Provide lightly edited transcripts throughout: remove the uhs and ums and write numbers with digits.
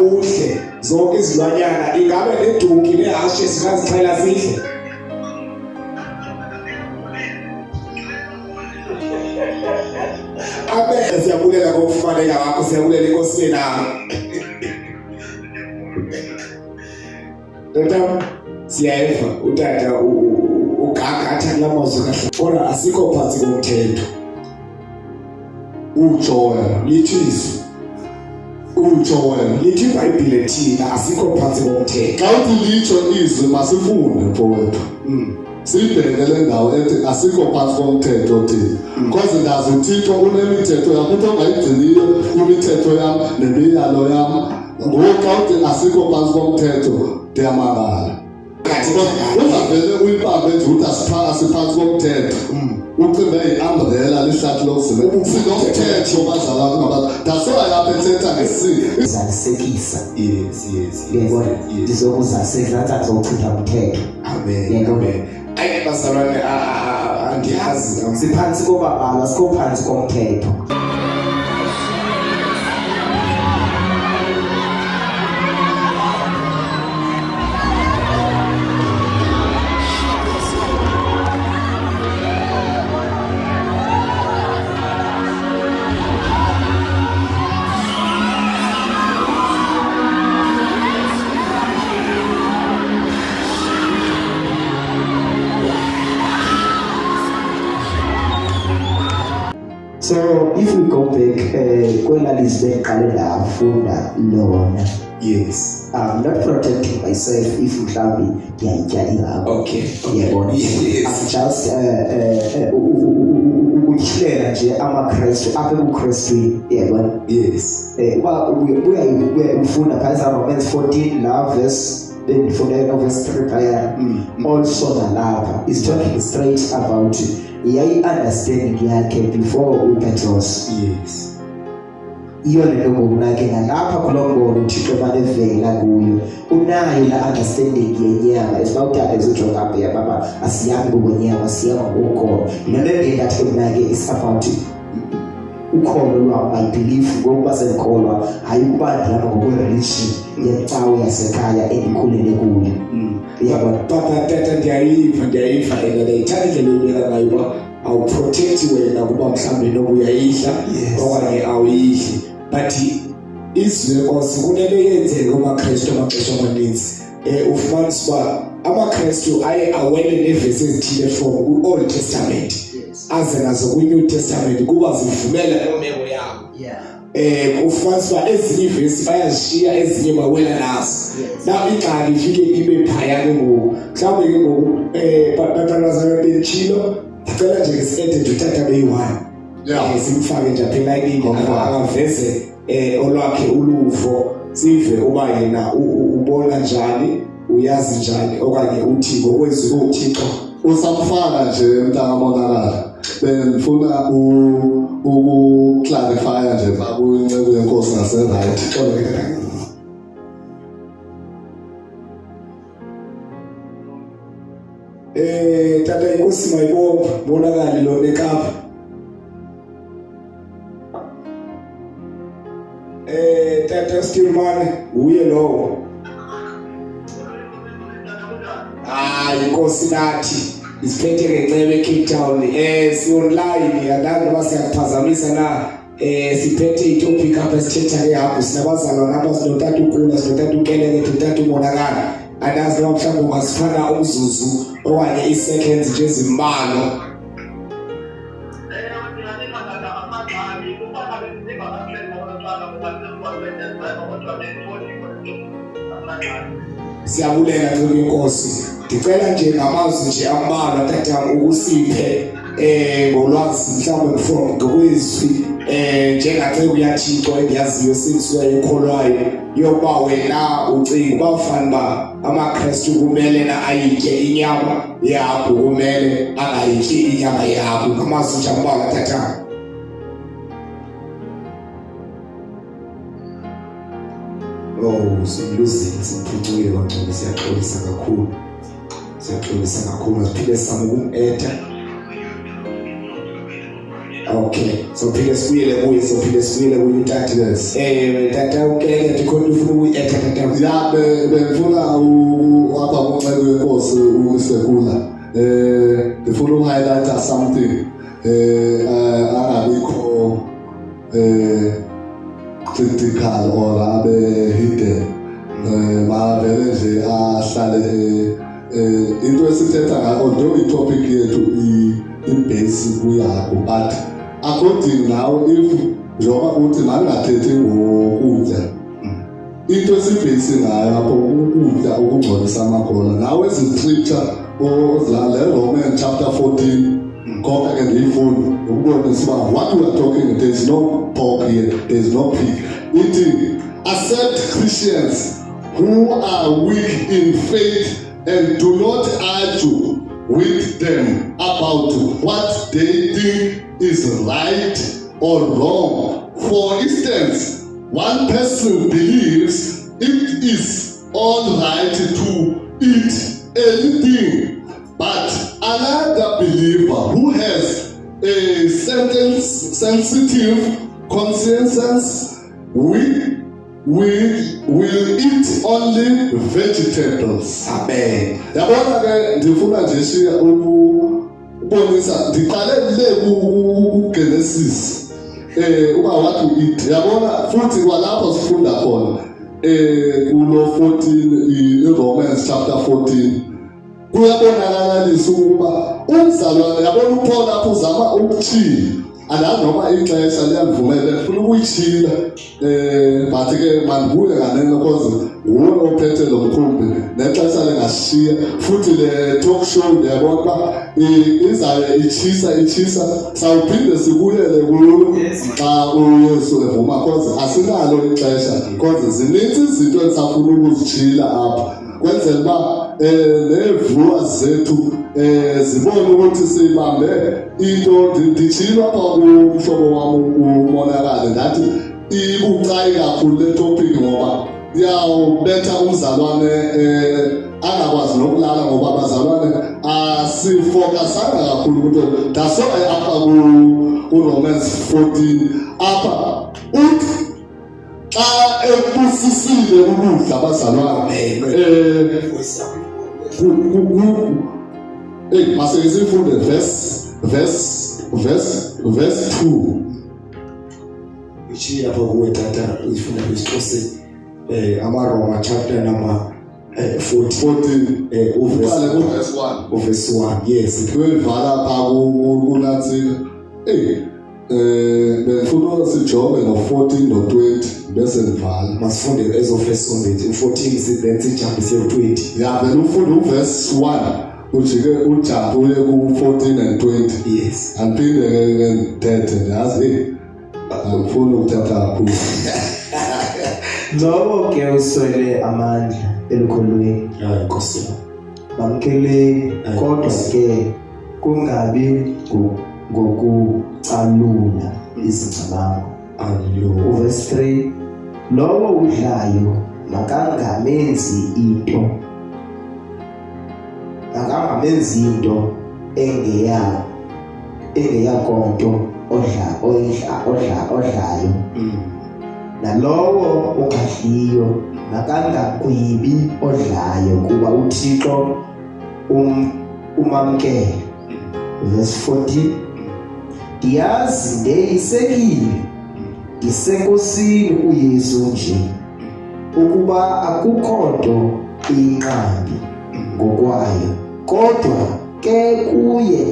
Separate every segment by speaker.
Speaker 1: wena udle zonke izilwanyana, ingabe nedunki nehashe singazixhela sidle? Amen. Siyabulela ngokufaneka kwakho, siyabulela enkosini nawe. Tata siyeva utata ugaga athi kula mazwi kahle kodwa asikho phansi komthetho.
Speaker 2: Utsho wena.
Speaker 1: Lithi izwi.
Speaker 2: Utsho wena.
Speaker 1: Lithi iBhayibhile thina asikho phansi komthetho.
Speaker 2: Xa uthi litsho izwi masifunde mfowethu. Siyibheke le ndawo ethi asikho phantsi komthetho thina. Because ndazi uThixo unemithetho yakhe, uthi ongayigciniyo imithetho yam nemiyalo yam. Ngoku xa uthi asikho phantsi komthetho ndiyamangala. Ungavele uyibambe nje uthi asiphantsi komthetho. Ucinga yi-umbrella lihlathi lokuzimela. Sinomthetho bazalwane ngabantu. That's why apha ethetha ngesiko.
Speaker 3: Zalisekisa.
Speaker 1: Yes, yes, yes.
Speaker 3: Yebo, ndizokuzalisekisa ngathi andizochitha umthetho.
Speaker 1: Amen.
Speaker 3: Yebo.
Speaker 1: Amen. Ayi bazalwane andiyazi.
Speaker 3: Siphantsi kobabalo, asikho phantsi komthetho. So if we go back eh kwela lizwi bengiqale ndafunda lona.
Speaker 1: Yes.
Speaker 3: I'm not protecting myself if mhlawumbi ndiyayitya ihagu.
Speaker 1: Okay. Okay.
Speaker 3: Yabona.
Speaker 1: Yes.
Speaker 3: I'm just ukutyhilela nje amaKristu apha ebuKristwini yabona.
Speaker 1: Yes.
Speaker 3: Uba ubuya ufunda phaya Romans 14 la verse bendifunde no verse 3 phaya. Also nalapha is talking straight about yayi understanding yakhe before uPetros.
Speaker 1: Yes.
Speaker 3: Iyo le nto ngoku nake nalapha kuloo mbono uThixo banevela kuyo unayo la understanding yenyama esiba utata ezojonga apha yababa asihambi ngokwenyama sihamba ngokholo. Yile nto endiye ndathi mna ke is about ukholo lwam, my belief ngokuba sendikholwa, hayi ukuba ndihamba ngokwe-religion yecawe yasekhaya endikhulele kuyo. Uyabona?
Speaker 1: Papa tata ndiyayiva, ndiyayiva and ndiyayithanda indlela oyibeka ngayo uba awuprotect wena kuba mhlawumbi noba uyayidla okanye awuyidli, but izwi lenkosi kunento eyenzeka kumaKrestu amaxesha amaninzi. Ufumanisa uba amaKrestu aye awele neevesi ezithile from kwi-Old Testament aze nazo kwi-New Testament kuba zivumela loo meko yabo. Ufumanisa uba ezinye iivesi bayazishiya, ezinye bawela nazo. Now ingxaki ifike ibe phaya ke ngoku. Mhlawumbi ke ngoku bathandazana bentshilo, ndicela nje ke si-ede nje utata beyi-one. Simfake nje apha elayinini, akaveze olwakhe uluvo, sive uba yena ubona njani, uyazi njani, okanye uthi ngokwezwi kuThixo.
Speaker 2: Usamfaka nje mntakabonakala. Bengifuna ukuclarifya nje pha kwinceku yenkosi ngase-right.
Speaker 1: Tata inkosi mayibonge, bonakali lo eKapa. Tata Stilmane uye lowo. Hayi inkosi nathi isiphethe ngencebe eCape Town. Si online andazi noba siyakuphazamisa na. Siphethe itopic apha esithetha ngehagu, sinabazalwane apha, sinotata uKula, sinotata uKeleke, sinotata uMonakala. Andazi noba mhlawumbi ungasifana umzuzu okanye ii-seconds nje ezimbalwa. Siyabulela nceku yenkosi. Ndicela nje ngamazwi nje ambalwa tata ukusiphe ngolwazi mhlawumbe from ngokwezwi njenganceku yaThixo endiyaziyo sinsuka ekholwayo yokuba wena ucinga uba ufana uba amaKrestu kumele na ayitye inyama yakho, kumele angayityi inyama yakho. Ngamazwi nje ambalwa tata. Oh, simluzile, simphucukile kwangcono, siyaxolisa kakhulu. Siyaxolisa kakhulu, masiphinde sizame ukum-eda. Okay, sophinde sibuyele kuye, sophinde sibuyele kuye utata.
Speaker 2: Yes.
Speaker 1: Tata ukelele ndikhona ufuna ukuyi-etha tata.
Speaker 2: Ya, bengifuna apha kunceku yenkosi usekula, ndifuna ukuhighlighta something, angabikho critical or abe hidden, mavele nje ahlale into esithetha ngayo, although itopic yethu ibase kuyakho, but according now, if njengoba uthi mandingathethi ngokutya, into esibhesi ngayo apho ukutya okungcolisa amakholwa. Nawe ezi scripture le Roman chapter 14 konke ke ndiyifunda ukubonisa uba what we are talking, there is no pork here, there is no pig. Ithi accept Christians who are weak in faith and do not argue with them about what they think is right or wrong. For instance, one person believes it is all right to eat anything, but another believer who has a sentence sensitive conscience will eat only vegetables.
Speaker 1: Amen.
Speaker 2: Yabona ke, ndifuna nje shiya ukubonisa, ndiqale le kuGenesis uba what we eat. Yabona, futhi kwalapho sifunda khona kulo 14, iRomans chapter 14, kuyabonakalalisa ukuba umzalwane, yabona, uPaul apho uzama ukuchila. Andazi noma ixesha liyandivumela, ndifuna ukuyitshila, but ke mandibuye nganeno, cause nguwe ophethe lo mkhumbi, nexesha lingashiya. Futhi le talk show ndiyabona uba izabe itshisa itshisa, sawuphinde sibuyele kuyo xa uYesu evuma, cause asinalo ixesha, cause zinintsi izinto endisafuna ukuzitshila apha, kwenzela uba nee-viewers zethu zibone ukuthi sibambe into. Nditshilo apha kumhlobo wam umonakale, ndathi ibucayi kakhulu le topic, ngoba iyawubetha umzalwane angakwazi nokulala, ngoba abazalwane asifokasanga kakhulu kwinto. That's why apha kuRomans 14 apha uthi xa ebusisile ukudla, abazalwane, hey, maseke sifunde verse 2.
Speaker 1: Ishiya lapho kuwe tata, uyifunda kwisiXhoseni, amaRoma chapter number 14.
Speaker 2: 14.
Speaker 1: Uverse
Speaker 2: Uqale kuverse 1.
Speaker 1: Uverse 1, yes.
Speaker 2: Kuyivala pha kunantsika. Hey, bengifuna sijonge no-14 no-20 bese ndivala.
Speaker 1: Masifunde ezo verse zombili, u-14, then sijampe siye ku-20.
Speaker 2: Ya, vele ufunde uverse 1, ujike ujampe uye ku-14 and 20.
Speaker 1: Yes.
Speaker 2: Andiphinde ke ndithethe, ndiyazi, hey, andifuni ukuthetha kakhulu.
Speaker 3: Lowo ke uswele amandla elukholweni,
Speaker 1: Hayi Nkosi yami.
Speaker 3: bamkeleni, kodwa ke kungabi ngokucalula izingcamango.
Speaker 1: Hallelujah.
Speaker 3: Uverse 3: lowo udlayo makangamenzi into engeyakonto odla oyidla odla odlayo, nalowo ungadliyo makangagwibi odlayo, kuba uThixo umamkele. Verse 14: ndiyazi ndeyisekile ndisenkosini uYesu nje ukuba akukho nto iyinqambi ngokwayo, kodwa ke kuye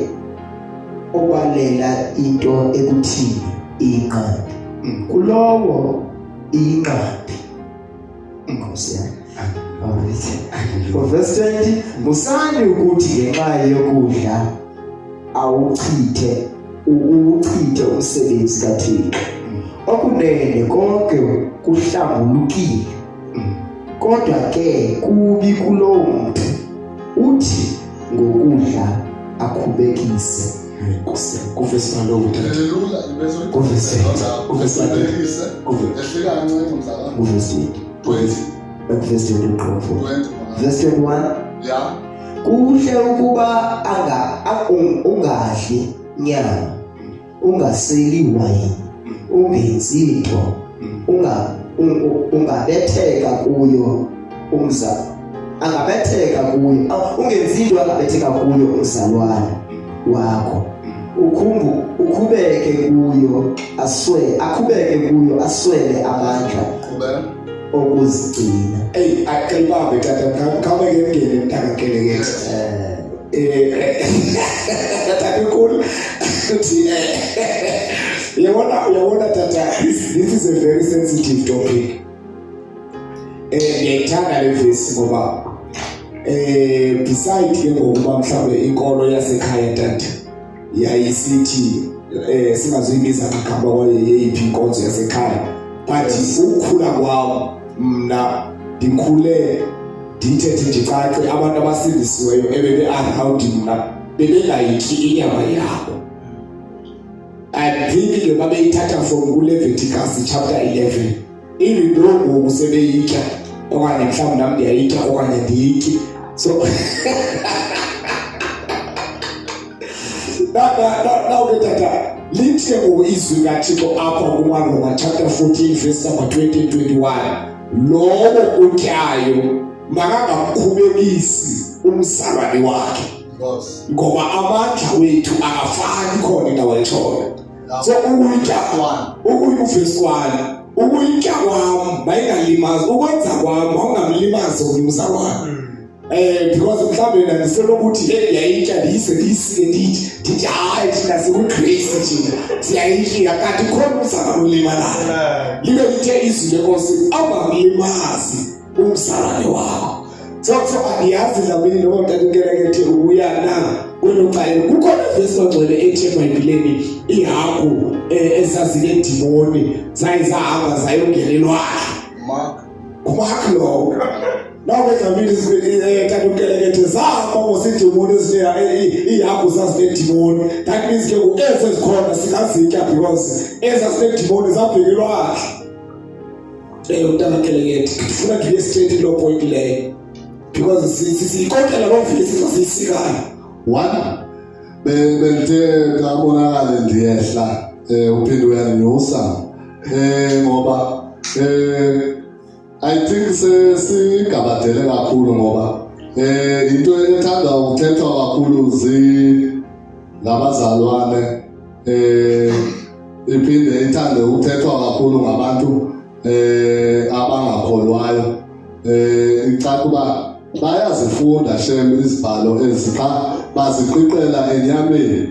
Speaker 3: obalela into ekuthini iyinqambi, kulowo iyinqambi. Nkosi yami. Alright. Verse 20: musani ukuthi ngenxa yokudla awuchithe uwuchithe umsebenzi kaThixo. Okunene konke kuhlambulukile, kodwa ke kubi kulowo muntu uthi ngokudla akhubekise.
Speaker 1: Hayi Nkosi yami. Kuverse balowo tata.
Speaker 3: Kuverse
Speaker 1: Kuverse
Speaker 2: Ehlika kancane, mzalwane.
Speaker 3: Kuverse 20.
Speaker 2: 20.
Speaker 3: Verse 20 uqobo.
Speaker 2: 20.
Speaker 3: Verse 21: kuhle ukuba ungadli nyama. Ungaseli wayini, ungenzi nto, ungabetheka kuyo umza angabetheka kuyo, ungenzi into angabetheka kuyo umzalwane wakho. Ukhumbu ukhubeke kuyo aswele, akhubeke kuyo aswele amandla okuzigcina.
Speaker 1: Ey, akayibambe tata, khawube ke ngene mntaka Kelekethe. Tata inkulu uthi uyabona tata, this is a very sensitive topic. Ngiyayithanda le vesi ngoba beside ke ngokuba mhlawumbe inkolo yasekhaya tata yayisithi singazuyibiza ngagama kwaye yeyiphi inkonzo yasekhaya, but ukukhula kwam mna ndikhule ndithethe ndicace abantu abasindisiweyo ebebe around mna bebengayityi inyama yabo. I'm thinking ke babeyithatha from kuLeviticus chapter 11, even though ngoku sebeyitya okanye mhlawumbi nam ndiyayitya okanye ndiyityi. So now ke tata, lithi ke ngoku izwi kaThixo apha kumaRoma chapter 14 verse number 20 21, lowo utyayo makangamkhubekisi umzalwane wakhe, ngoba amandla wethu akafani khona indawo etshoyo. So ukuyitya ukuyuvesi 1, ukuyitya kwam mayingalimazi, ukwenza kwam mawungamlimazi omnye umzalwane. Because mhlawumbe mina ndiselokuthi hey ndiyayitya ndiyise ndiyisike ndithi hayi thina sikwigrace thina siyayitya, kanti khona umzalwane olimalayo. Libe lithe izwi lenkosi awungamlimazi umzalwane wakho. So andiyazi Dlamini noba mntana uNkerekethe ubuya na kwelo cala. Kukhona ivesi ongcwele ethi eBhayibhileni ihagu ezazinedimoni zaye zahamba zayongena elwandle.
Speaker 2: Mark.
Speaker 1: Mark lowo. Nawe Dlamini tata uNkerekethe zahamba ngosidimoni ezinye iihagu zazinedimoni. That means ke ngoku ezi ezikhona singazitya because ezazinedimoni zabheka elwandle. Umntana Nkerekethe ndifuna ndibe straight kuloo point leyo because siyikokela loo vesi sasiyisikayo.
Speaker 2: One, bendithe ndabonakale ndiyehla, uphinde uyandinyusa, ngoba I think sigabadele kakhulu ngoba into ethanda ukuthethwa kakhulu ngabazalwane, iphinde ithande ukuthethwa kakhulu ngabantu abangakholwayo. Icaca uba bayazifunda shem izibhalo ezi xa baziqiqela enyameni,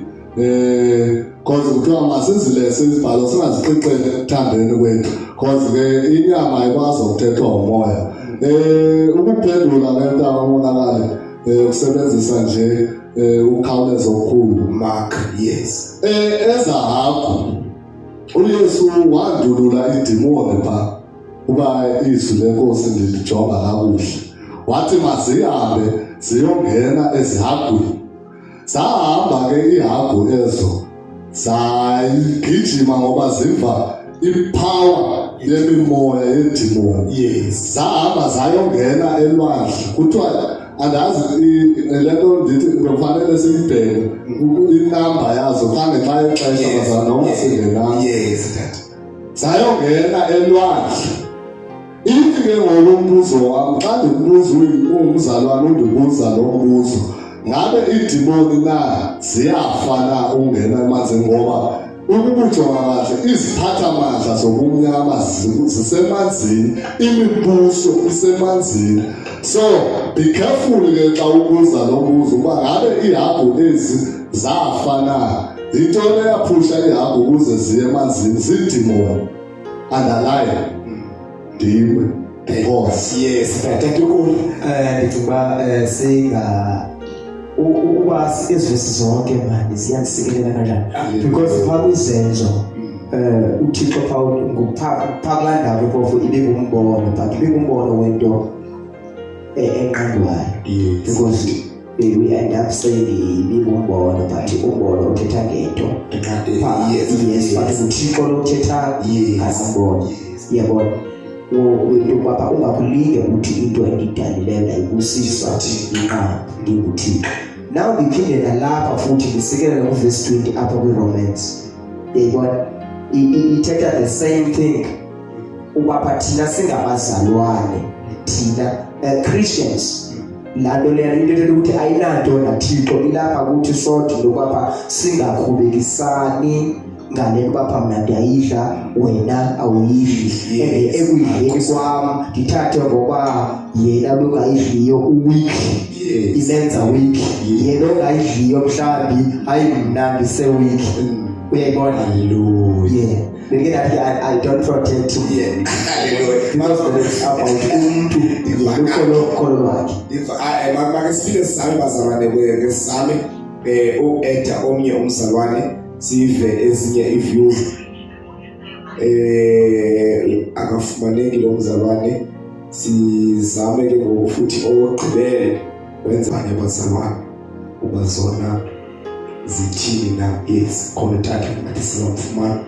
Speaker 2: cause kuthiwa masizilese izibhalo singaziqiqeli ekuthandeni kwethu, cause ke inyama ayikwazi ukuthethwa ngumoya. Ukuphendula ke mntaka umonakale, ukusebenzisa nje ukhawulezo okukhulu.
Speaker 1: Mark, yes.
Speaker 2: Ezahagu uYesu wandulula idimoni pha, uba izwi lenkosi ndilijonga kakuhle, wathi mazihambe ziyongena ezihagwini. Zahamba ke iihagu ezo zagijima ngoba ziva ipower yemimoya yedimoni. Zahamba zayongena elwandle. Kuthiwa andazi le nto ndithi kufanele siyibheke inamba yazo xa ngenxa yexesha bazana noma singenanga. Zayongena elwandle. Ithi ke ngoku umbuzo wam, xa ndikubuza ungumzalwane undibuza lo mbuzo, ngabe iidimoni na ziyafa na ungena emanzini? Ngoba ukubujonga kahle iziphathamandla zobumnyama zisemanzini, imibuso isemanzini. So be careful ke xa ubuza lo mbuzo uba ngabe iihagu ezi zafa na. Yintoni eyaphusha iihagu ukuze ziye emanzini? Ziidimoni. Underline. Ndime. Pause.
Speaker 1: Yes, tata Tukulu.
Speaker 3: Ndicinga uba singa uba ezi vesi zonke mani ziyandisikelela kanjani, because phaa kwizenzo uThixo phaa kulaa ndawo phofu ibingumbono, but ibingumbono wento enqandwayo. Because we end up saying ibingumbono, but umbono uthetha ngento. Yes, but uThixo lo uthetha ngalaa mbono. Uyabona? Into yokuba ungakulinge uthi into endidalileyo ndayibusisa nqa ndinguThixo. Now ndiphinde nalapha futhi ndisikelele kuvesi 20 apha kwiRomans. Yayibona ithetha the same thing ubapha thina singabazalwane thina Christians laa nto leya into ethetha ukuthi ayinanto naThixo ilapha kuthi sodwa into yokwapha singakhubekisani ngale nto bapha mna ndiyayidla wena awuyidli. And ekuyidleni kwam ndithathe ngoba yena lungayidliyo uweak, imenza weak, yena ongayidliyo mhlawumbi hayi mna ndise-weak. Uyayibona?
Speaker 1: Hallelujah.
Speaker 3: Yeah, bendike ndathi I don't protect him.
Speaker 1: Hallelujah.
Speaker 3: Because it's about umntu yena ukholo lwakhe.
Speaker 1: Make sifike sizame bazalwane, ke sizame uku-adda omnye umzalwane sive ezinye i-views. Akafumaneki lo mzalwane, sizame ke ngoku futhi owokugqibela wenzane bazalwane uba zona zithini na. Yes, khona utata ngathi sizamfumana.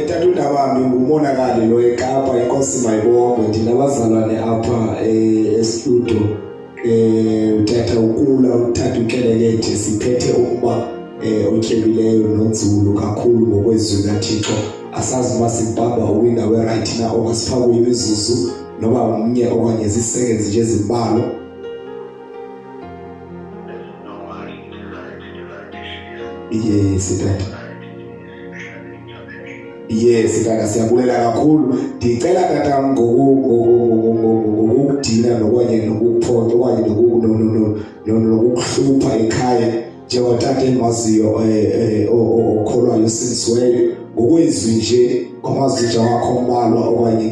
Speaker 1: Tata uNdabambi, ngumonakali lo eKapa. Inkosi mayibongwe. Ndinabazalwane apha e-studio, utata ukula, utata ukelekethe. Siphethe umba otyebileyo nonzulu kakhulu ngokwezwi kaThixo. Asazi uba sikubamba ukwindawo e-right na, ongasipha kuyo imizuzu noba mnye okanye zii-seconds nje ezimbalwa. Yes tata, yes tata, siyabulela kakhulu. Ndicela tata ngokukudina nokanye nokukuphoxa okanye nokukuhlupha ekhaya njengotata endimaziyo okholwayo osindisiweyo ngokwezwi nje, ngamazwi nje awakho mbalwa okanye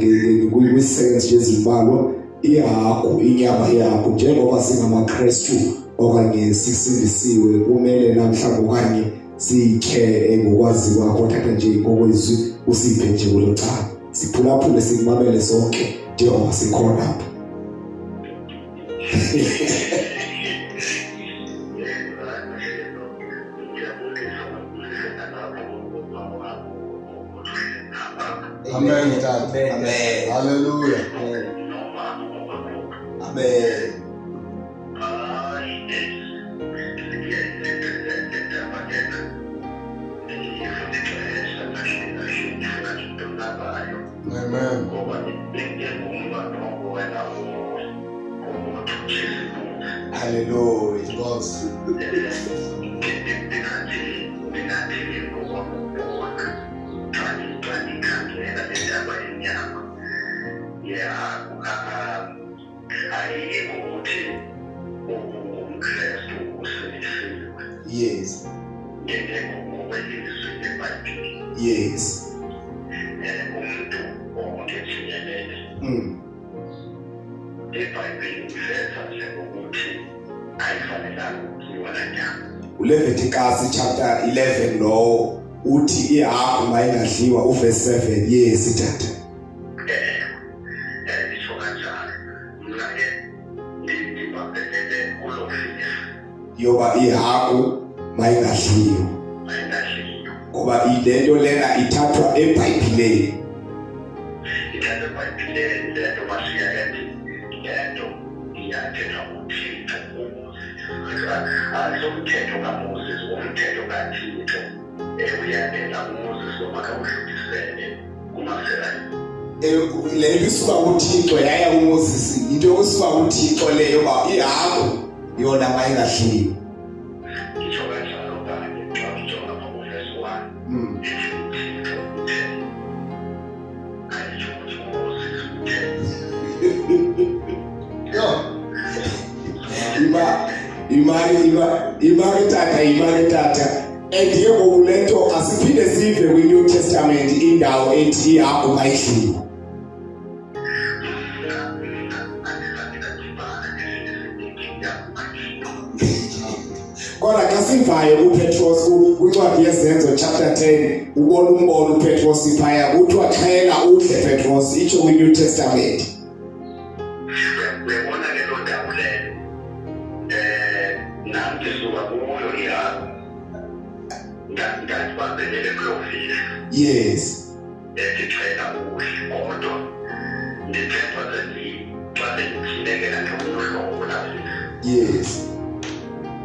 Speaker 1: kwii-seconds nje ezimbalwa, ihagu, inyama yehagu, njengoba singamaKrestu okanye sisindisiwe, kumele namhlanje okanye siyitye ngokwazi kwakho tata nje ngokwezwi usiphe nje kulo cala, siphulaphule sikumamele sonke njengoba sikhona apha.
Speaker 2: Amen, tata.
Speaker 1: Amen.
Speaker 2: Hallelujah.
Speaker 1: Amen.
Speaker 2: Amen.
Speaker 1: Hallelujah.
Speaker 2: Nkosi.
Speaker 1: Yes.
Speaker 4: IBhayibheli iveza nje ukuthi ayifanelanga ukutyiwa laa nyama.
Speaker 1: uLeviticus chapter 11 lowo uthi ihagu mayingadliwa, uverse 7. Yes tata.
Speaker 4: Itsho kanjalo. Mna ke ndibambelele kuloo vesi.
Speaker 1: Yoba ihagu mayingadliwa.
Speaker 4: Mayingadliwa.
Speaker 1: Ngoba le nto lena ithathwa eBhayibhileni.
Speaker 4: Ithathwa eBhayibhileni le nto, bashiya ethi le nto iyathethwa nguThixo kuMoses. Ayisomthetho kaMoses, umthetho kaThixo uyalela uMoses uba makawudlulisele kumaSirayeli.
Speaker 1: Le nto isuka kuThixo yaya kuMoses, into yokusuka kuThixo leyo yoba ihagu yona mayingadliwa.
Speaker 4: Itsho kanjalo kanye xa ujonga phaa kuvesi 1. Ithi uThixo uthe, ayitsho ukuthi uMoses uthe.
Speaker 2: Yo.
Speaker 1: Ima imali ima imali tata, imali tata. And ke ngoku le nto asiphinde sive kwi-New Testament indawo ethi ihagu mayidliwe.
Speaker 4: Mna andizange ndadibana nesinye inyama mayidliwe.
Speaker 1: Kodwa xa sivayo uPetros kwincwadi yeZenzo chapter 10, ubona umbono uPetros phaya, kuthiwa xhela udle Petros, itsho kwi-New Testament.
Speaker 4: Uyabona ke loo ndawo leyo, nam ndisuka kuyo ihagu, ndandibambelele kuloo vesi. Ethi xhela udle, kodwa ndithe xa Xa bendithilekela ngolu hlobo laa.
Speaker 1: Yes.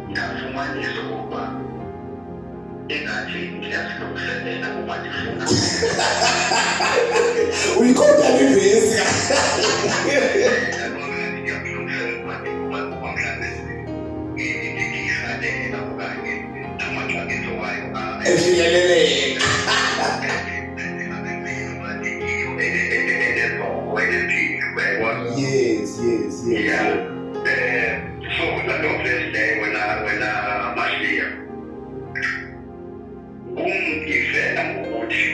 Speaker 4: Ndafumanisa okokuba ingathi ndiyazilungiselela kuba ndifuna.
Speaker 1: Uyikhonda ivesi.
Speaker 4: Ndiyazilungiselela kuba mhlawumbe ndiyihalela okanye amaxabiso wayo
Speaker 1: efikeleleka. Yes.
Speaker 4: Yeah. So laa nto vesi leyo wena Mashiya kum ivela ngokuthi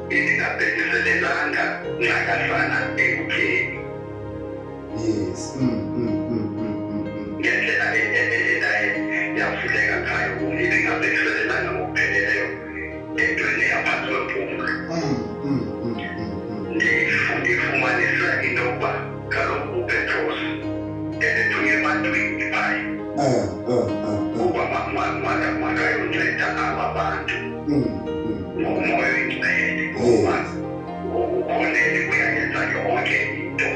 Speaker 4: ibingabhekiselelanga ncakasana ekutyeni.
Speaker 1: Yes.
Speaker 4: Ngendlela enaye yavuleka ngayo kum ibingabhekiselelanga ngokupheleleyo entweni eyaphantsi kwempumlo. Ndifumanise into yokuba kaloku uPetros ebethunywe ebantwini phaya ukuba makayonceda aba bantu ngomoya oyingcwele, ngoba ngokukhonele uyayenza yonke into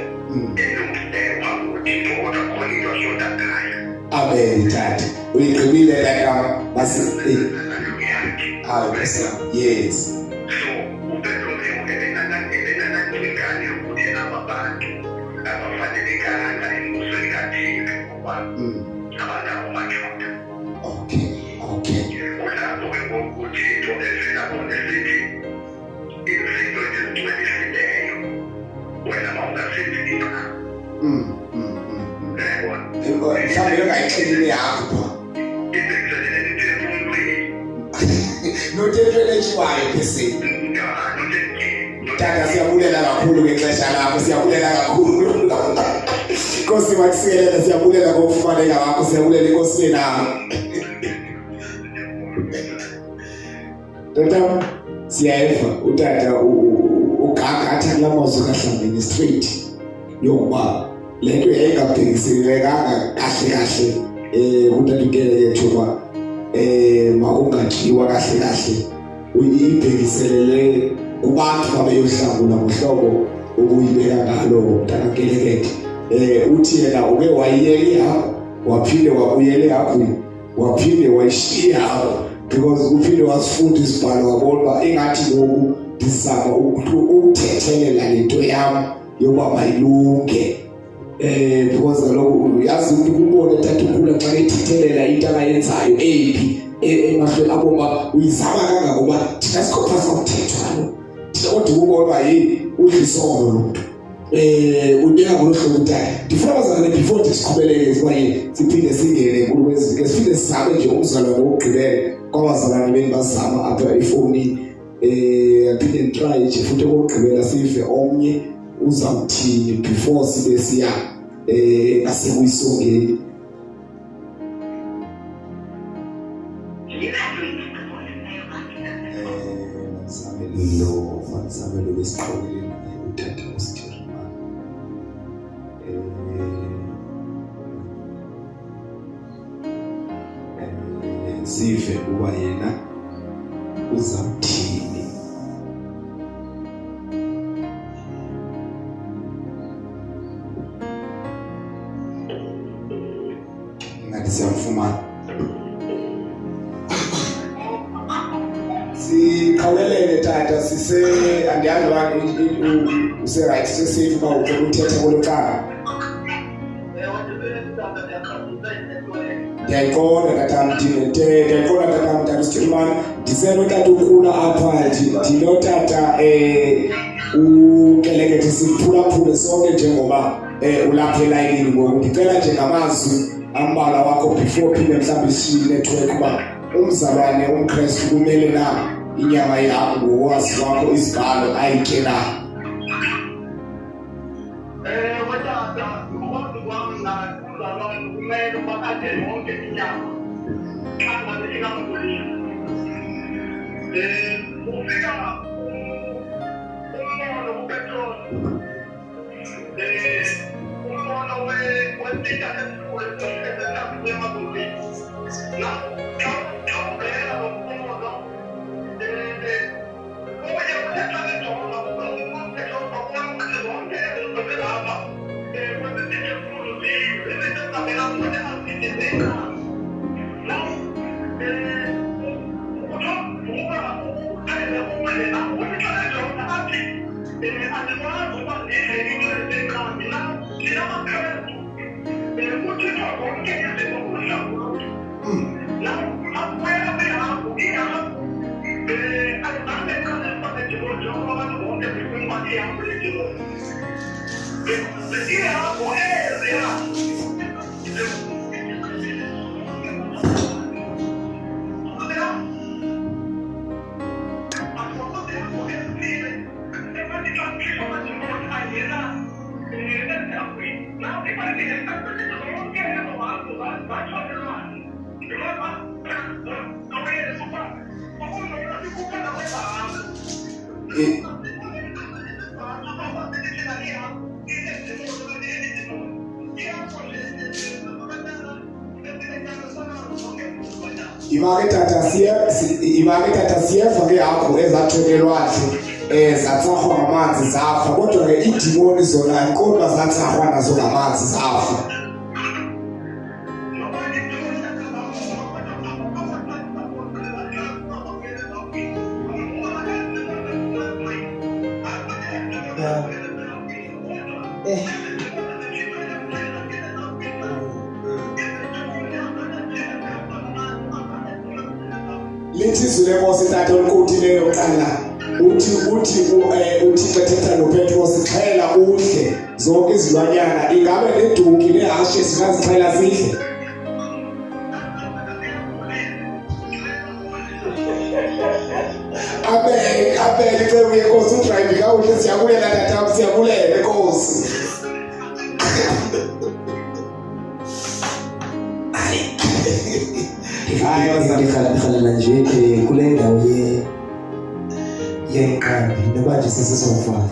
Speaker 4: elungileyo phambi koThixo, kodwa khona into ashota ngayo.
Speaker 1: Amen tata. Uyigqibile tata. Basi
Speaker 4: yakhe.
Speaker 1: Hayi Nkosi yam. Yes.
Speaker 4: So uPetros ebenanangcingane yokuthi aba bantu abafanelekanga embusweni kaThixo ngoba abangawo maJuda.
Speaker 1: Okay.
Speaker 4: Kulapho ke ngoku uThixo evela khona esithi izinto endizingcwelisileyo wena mawungazenzi incam. Uyayibona?
Speaker 1: Mhlawumbe ungayixelile yakho pha.
Speaker 4: Ibhekiselele emphefumlweni.
Speaker 1: Notetweni etyiwayo pheseni.
Speaker 4: Notetweni.
Speaker 1: Tata, siyabulela kakhulu ngexesha lakho, siyabulela kakhulu. Nkosi makusikelele, siyabulela ngokufumaneka kwakho, siyabulela iNkosi nawe. Tata, siyeva utata ugagatha kulaa mazwi kaHlambeni straight yokuba le nto yayingabhekiselekanga kahle kahle kutata uNkelekethe uba makungatyiwa kahle kahle, ibhekiselele kubantu babeyohlangula ngohlobo obuyibeka ngalo mntakaNkelekethe. Uthi yena uke wayiyeka ihagu, waphinde wabuyela ehagwini, waphinde wayishiya ihagu, because uphinde wasifunda isibhalo wabona uba ingathi ngoku ndizama ukuthethelela le nto yam yokuba mayilunge. Because kaloku uyazi umntu kumbone tata ukhula xa ethethelela into akayenzayo eyiphi emahlweni abo uba uyizama kangangoba thina sikho phantsi komthetho kaloku. Thina kodwa ukubona uba yeyi udla isono lo mntu. Ubeka ngolo hlobo utata. Ndifuna abazalwane before nje siqhubeleke kwaye siphinde singene nkulu kwezi, ke siphinde sizame nje umzalwane wokugqibela kwabazalwane bendibazama apha efowunini. Aphinde nditraye nje futhi okokugqibela sive omnye uzawuthini before sibe siya ngasekuyisongeni. Mandizame lo besiqhawulile naye utata uSithirimane. Sive uba yena uzawuthini. Ngathi siyamfumana. Siqhawulelene tata, sise andiyazi uba use-right, sesafe uba ucela uthetha kwelo cala. Ndiyayiqonda tatam, ndiyayiqonda tatam, tata Sithirimane. Ndisenotata ukhula apha, ndinotata uNkelekethe, siphulaphule sonke njengoba ulapha elayinini ngoku. Ndicela nje ngamazwi ambalwa wakho before phinde mhlawumbi ishiye inetwork uba umzalwane umKrestu kumele na inyama yakho ngokwazi kwakho izibhalo ayitye na?
Speaker 4: Ewe tata, ngokwazi kwam mna umzalwane kumele uba atye yonke inyama xa ngabe ingamgulisi. Ufika umbono kuPetros, umbono wesitya esikhulu esithathu emazulwini. Now xa ubheka lo mbono, uye uthe xa bejonga uPetros babona ukuthi zonke ezi zinto zilapha kwesi
Speaker 1: Imake tata siye imake tata siyeva ke yakho ezathwele elwandle eh zatsarhwa ngamanzi zafa kodwa ke iidimoni zona andiqondi zatsarhwa nazo ngamanzi zafa. Lithi izwi lenkosi tata olukuthileyo kuqala uthi uthi eh, uThixo ethetha noPetros xhela udle zonke izilwanyana ingabe nedunki nehashe singazixhela sidle. Amen, amen. Inceku yenkosi udrayive kakuhle siyabulela tatam siyabulela enkosi.
Speaker 3: Hayi ndikhalela nje eh, kule ndawo ye yenqambi noba nje sesizovala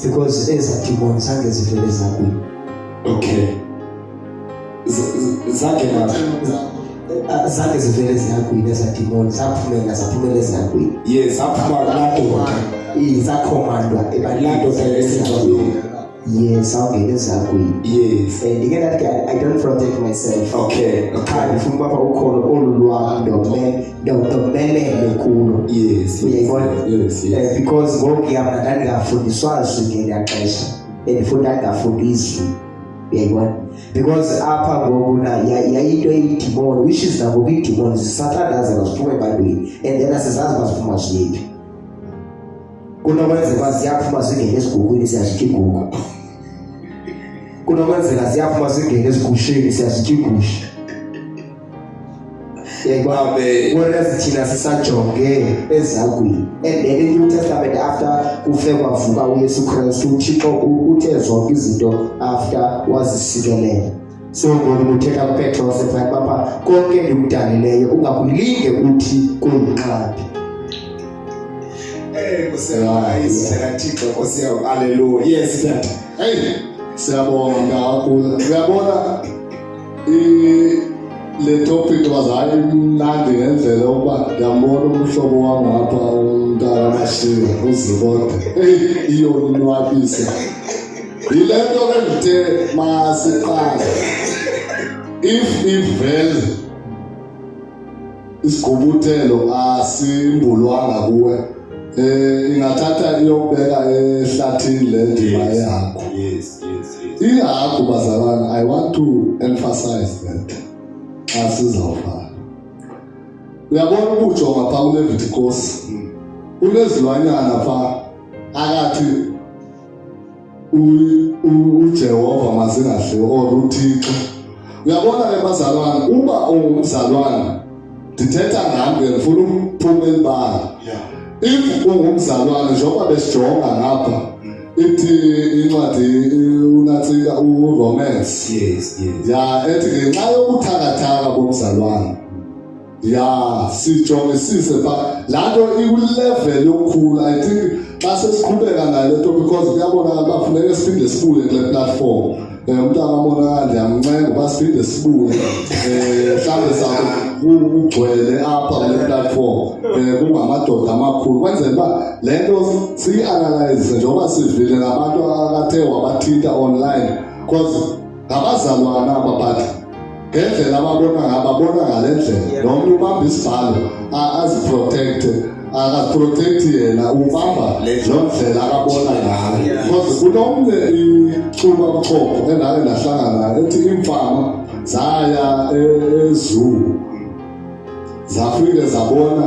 Speaker 3: because ezaa demons zange zivele zakuyo.
Speaker 1: Okay. Zangena
Speaker 3: zange zivele ziyagwini ezadimoni zaphumela zaphumela eziyagwini.
Speaker 1: Yes, zaphuma kulaa ndoda.
Speaker 3: Zakhomandwa
Speaker 1: laa ndoda esingcwabeni.
Speaker 3: Yes, awungena ezagwini.
Speaker 1: Yes.
Speaker 3: And ndike ndathi ke I don't protect myself.
Speaker 1: Okay.
Speaker 3: Qha ndifuna uba ukholo olu lwam ndomelele kulo.
Speaker 1: Yes.
Speaker 3: Uyayibona?
Speaker 1: Yes, yes.
Speaker 3: Because ngokuya mna ndandingafundiswa zwi ngelaa xesha. Bendifuna ndandingafundi izwi. Uyayibona? Because apha ngoku na yayinto eyidimoni which is nangoku iidimoni zisathandazela ziphuma ebantwini and then asizazi uba ziphuma ziyephi. Kunokwenzeka uba ziyaphuma zingene ezigukwini siyazitya iigugu. Kunokwenzeka ziyaphuma zingene ezigusheni siyazitya iigusha. Uyayibona? Whereas thina sisajonge ezagwini. And then in New Testament after kufe kwavuka uYesu Kristu uThixo uthe zonke izinto after wazisikelela. So ngoku uthetha kuPetros ephaya bapha konke ndikudalileyo ungakulinge uthi kuyinqabi.
Speaker 1: Eh kusela isithela Thixo Nkosi yam. Hallelujah. Yes tata.
Speaker 2: Hey, siyabonga kakhulu. Uyabona le topic bazayi imnandi ngendlela yokuba ndiyambona umhlobo wam ngapha umntakamashiya uzibode. Hey, iyonwabisa. Yile nto ke ndithe masiqale. If ivele isigqubuthelo asimbulwanga kuwe eh ingathatha iyobeka ehlathini le ndima yakho.
Speaker 1: Yes, yes, yes.
Speaker 2: Ihagu bazalwane, I want to emphasize that xa sizawuvala. Uyabona ukujonga phaa kuLevitikosi kunezilwanyana phaa akathi uJehova mazingadliwa or uThixo. Uyabona ke bazalwane, uba ungumzalwane ndithetha ngam ke ndifuna ukuphuma elibala. If ungumzalwane njengoba besijonga ngapha ithi incwadi unatsika uRomans.
Speaker 1: Yes, yes.
Speaker 2: Ya ethi ngenxa yobuthakathaka bomzalwane ya sijongisise pha laa nto ikwilevel yokukhula. I think xa sesiqhubeka nayo le nto because kuyabonakala uba funeke siphinde sibuye kule platform. Umntana abonakala ndiyamncenga uba siphinde sibuye um mhlawumbe sabe kugcwele apha kule platform um kungamadoda amakhulu kwenzela uba le nto siyi-analyze njengoba sivile nabantu akathe wabathinta online because ngabazalwana aba but ngendlela ababona ngayo babona ngale ndlela. Nomnye ubamba isibhalo aziprotecte akaziprotecti yena ubamba loo ndlela akabona ngayo because kunomnye icuba buchopho endake ndahlangana naye ethi iimfama zaya ezoo zafike zabona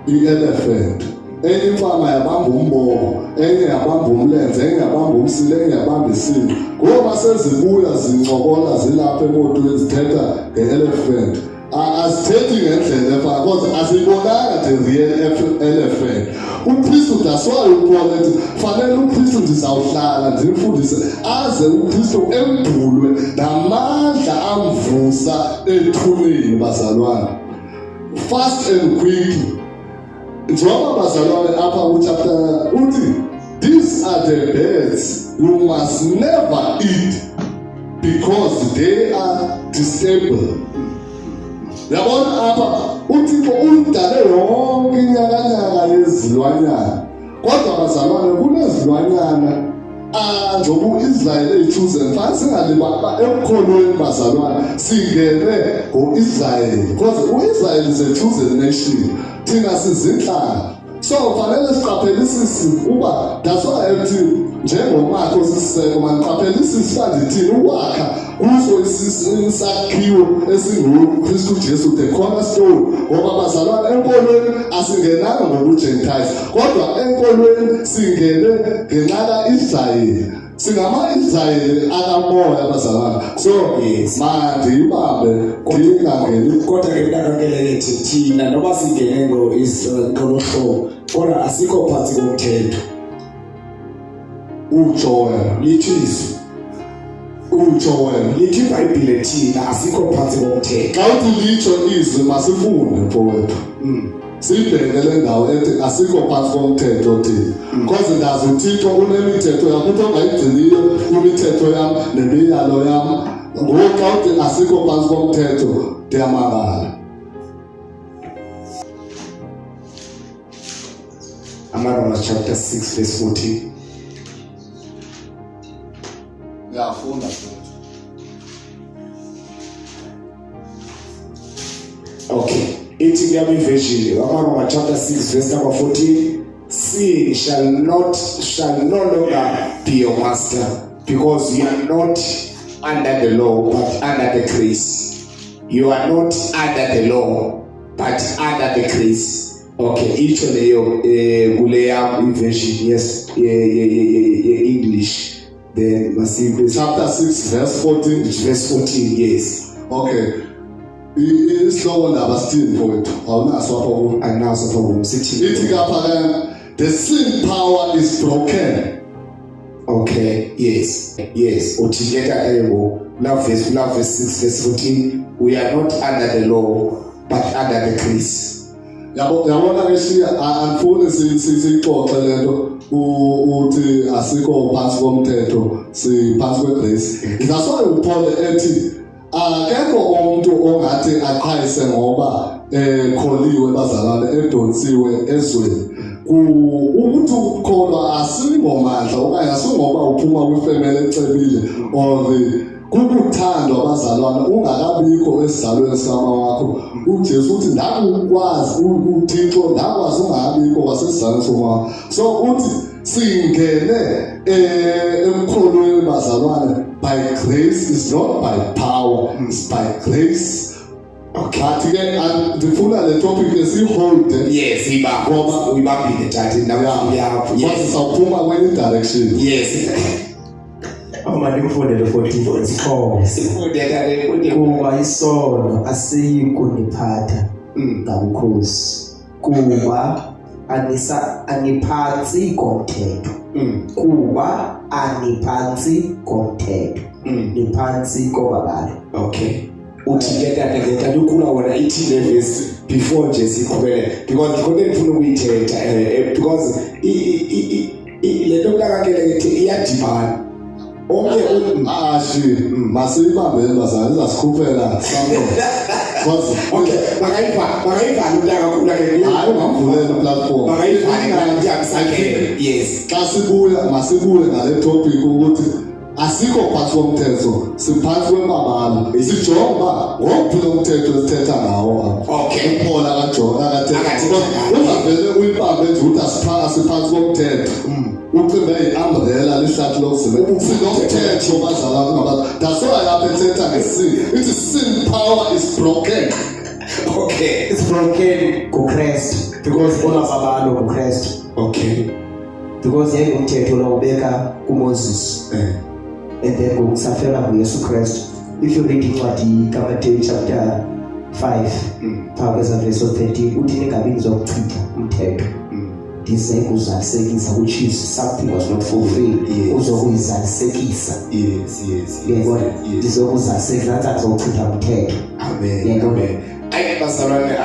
Speaker 2: i-elephant enye imfama yabamba umboko enye yabamba umlenze enye yabamba umsila enye yabamba isinqa ngoba sezibuya zincokola zilapha emotweni zithetha nge-elephant. Azithethi ngendlela efana because asiyibonanga the real elephant. UKristu, that's why uPaul ethi fanele uKristu ndizawuhlala ndimfundise aze uKristu embulwe namandla amvusa ethuneni, bazalwane, fast and quick. Njengoba bazalwane apha kuchapter uthi these are the birds you must never eat because they are disabled. Yabona apha uThixo uyidale yonke inyakanyaka yezilwanyana, kodwa bazalwane kunezilwanyana njengoba u-Israyeli eyi-chosen. Fanele singalibali ekukholweni, bazalwane, singene ngo-Israyeli because u-Israyeli is a chosen nation, thina sizinhlanga. So fanele siqaphelisise uba that's why ethi njengomakho sisiseko, maniqaphelisise uba ndithini ukwakha kuso isakhiwo esinguKristu Jesu, the cornerstone. Ngoba bazalwane, enkolweni asingenanga ngobuGentiles, kodwa enkolweni singene ngenxa kaIsrayeli, singama-Israyeli akamoya, bazalwane. So mandiyibambe ndingangeni.
Speaker 1: Kodwa ke mntakankelekethi, thina noba singene ngo-Israel ngolo hlobo, kodwa asikho phantsi komthetho.
Speaker 2: Utsho wena.
Speaker 1: Lithi izwi.
Speaker 2: Utsho wena.
Speaker 1: Lithi iBhayibhile, thina asikho phantsi komthetho.
Speaker 2: Xa uthi litsho izwi, masifunde, mfowethu, siyibheke le ndawo ethi asikho phantsi komthetho thina, because ndazi uThixo unemithetho yakho, uthi ongayigciniyo kwimithetho yam nemiyalo yam. Ngoku xa uthi asikho phantsi komthetho, ndiyamangala.
Speaker 1: AmaRoma chapter 6 verse 14.
Speaker 2: Uyafunda futhi.
Speaker 1: Okay, ithi kuyami iversion, AmaRoma chapter 6 verse number 14: "Sin shall no longer be your master, because you are not under the law but under the grace." You are not under the law but under the grace. Okay, itsho leyo kule yam iversion, yes, ye English. Then masibe
Speaker 2: Chapter 6 verse 14.
Speaker 1: Verse 14, yes.
Speaker 2: Okay, isihloko ndaba sithini, mfowethu? Awunaso apho kuwe?
Speaker 1: Anaso for sithi.
Speaker 2: Ithi kapha ke, the sin power is broken.
Speaker 1: Okay, yes. Uthi ke tata ngoku la verse 6 verse 14, we are not under the law but under the grace.
Speaker 2: Yabo, yabona ke, shiya, andifuni siyixoxe le nto. Uthi asikho phantsi komthetho, siphantsi kwegrace. That's why uPaul ethi akekho umuntu ongathi aqhayise ngoba ekholiwe, bazalwane, edonsiwe ezweni. Ukuthi ukukholwa asingomandla okanye asingoba uphuma kwifemeli ecebile or kukuthandwa, bazalwane, ungakabikho esizalweni sikama wakho. UJesu uthi ndakukwazi uThixo, ndakwazi ungakabikho kwasesizalweni somama. So uthi singene emkholweni, bazalwane, by grace, is not by power, it's by grace. But ke ndifuna le topic esiyiholde.
Speaker 1: Yes, ibamba. Uyibambile tata, indawo yakho.
Speaker 2: Yes, sawuphuma kwenye direction.
Speaker 1: Yes.
Speaker 3: Uma ndimfundele 14 isiXhosa.
Speaker 1: Sifunde tata, ifunde.
Speaker 3: Kuba isono asiyi kuniphatha ngabukhosi, kuba anisa aniphantsi komthetho. Kuba aniphantsi komthetho, niphantsi kobabalo.
Speaker 1: Okay, uthi ke tata, ke tata ukhula wona, ithi le verse before nje siqhubele, because khona endifuna ukuyithetha, because le nto mntakakele kethi iyadibana omnye
Speaker 2: Ashi, masiyibambele, bazalwane, izasikhuphela somewhere because
Speaker 1: Okay, makayivale umntakakhula ke.
Speaker 2: Hayi, ungamvulela iplatform.
Speaker 1: Makayivale mntakamsakhe, yes.
Speaker 2: Xa sibuya, masibuye ngale topic ukuthi asikho phantsi komthetho, siphantsi kwemabala. Sijonge uba ngowuphi lo mthetho esithetha ngawo apha. UPaul akajonge akathetha.
Speaker 1: Akathetha ngawo.
Speaker 2: Ungavele uyibambe nje uthi asiphantsi komthetho, ucinge yi-umbrella, lihlathi lokuzimela. Sinomthetho, bazalwane, ngaba that's why apha ethetha ngesin, ithi sin power is broken.
Speaker 3: It's broken nguKristu, because olwababalo nguKristu. Because yayingumthetho lo ubeka kuMoses, and then ngoku safela nguYesu Kristu. If you read incwadi kaMateyu chapter 5 phaa kweza verse 13 uthi ningabi nizokuchitha umthetho, ndize kuzalisekisa, which is something was not fulfilled. Uzokuyizalisekisa. Uyayibona? Ndizokuzalisekisa, nathi andizokuchitha umthetho.
Speaker 1: Amen.
Speaker 3: Yebo.
Speaker 1: Amen. Ayi bazalwane,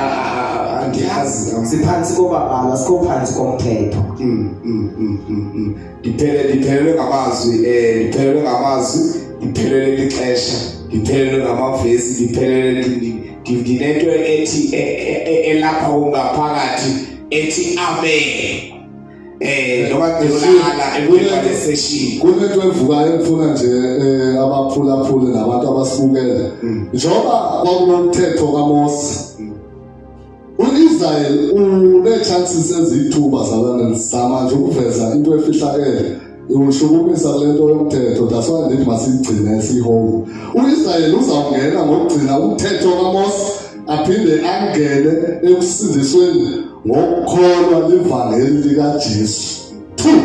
Speaker 1: andiyazi.
Speaker 3: Siphantsi kobabalo, asikho phantsi komthetho.
Speaker 1: Ndiphelelwe ngamazwi, ndiphelelwe ngamazwi, ndiphelelwe lixesha, ndiphelelwe ngamavesi, ndiphelelwe ndinento ethi elapha kungaphakathi ethi amen. Noma ngilala emveni kwale session.
Speaker 2: Kunento evukayo engifuna nje abaphulaphule nabantu abasibukele. Njengoba kwakunomthetho kaMose, uIsrael une-chances eziyithuba zalana zama nje ukuveza into efihlakele, ushukumisa kule nto yomthetho. That's why ndithi masiyigcine siyihome. UIsrael uzawungena ngokugcina umthetho kaMose, aphinde angene ekusindisweni ngokukholwa livangeli likaJesu. Two,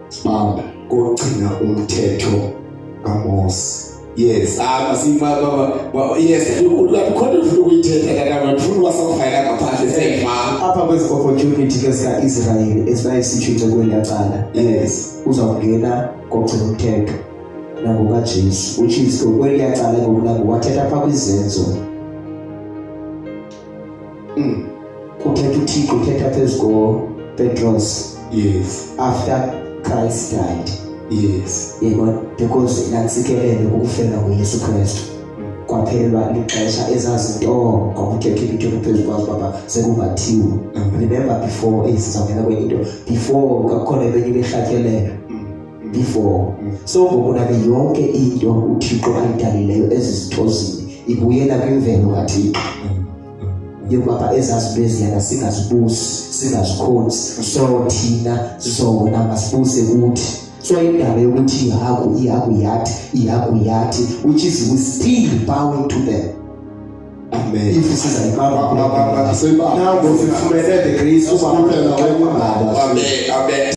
Speaker 2: sibambe.
Speaker 1: Kogcina umthetho kaMose. Yes, ah masima baba, yes, khona ufuna ukuyithetha tata, ngifuna uba sokuvayela ngaphandle seyivala.
Speaker 3: Apha kwezi opportunity ke zika-Israyeli esayisitsho incekweni yacala, uzawungena ngokugcina umthetho nangokaJesu, which is ngokweliya cala ngoku nangokwathetha phaa kwizenzo. Kuthetha uThixo, uthetha phezu koPetros after Christ died. Yebona, because nantsikelelo kukufelwa nguYesu Kristu, kwaphelelwa lixesha ezazinto kwakuthethwa imithetho phezu kwazo baba sekungathiwa. Remember before, sizawungena kwenye into, before kakukhona ebenye ibehlatyelelo before. So ngoku nake yonke into uThixo ayidalileyo ezi zitho zine ibuyela kwimvelo kaThixo yokuba ezazinto eziyana singazibusi, singazikhonzi, so thina zona masibuse kuthi. So indaba yokuthi ihagu, ihagu yathi, ihagu yathi, which is we still bowing to them.
Speaker 1: Amen.
Speaker 3: If sizayibamba
Speaker 2: Aseyibamba.
Speaker 3: now, ngosifumene the grace.
Speaker 2: Kuphela kwenye indaba.
Speaker 1: Amen, amen.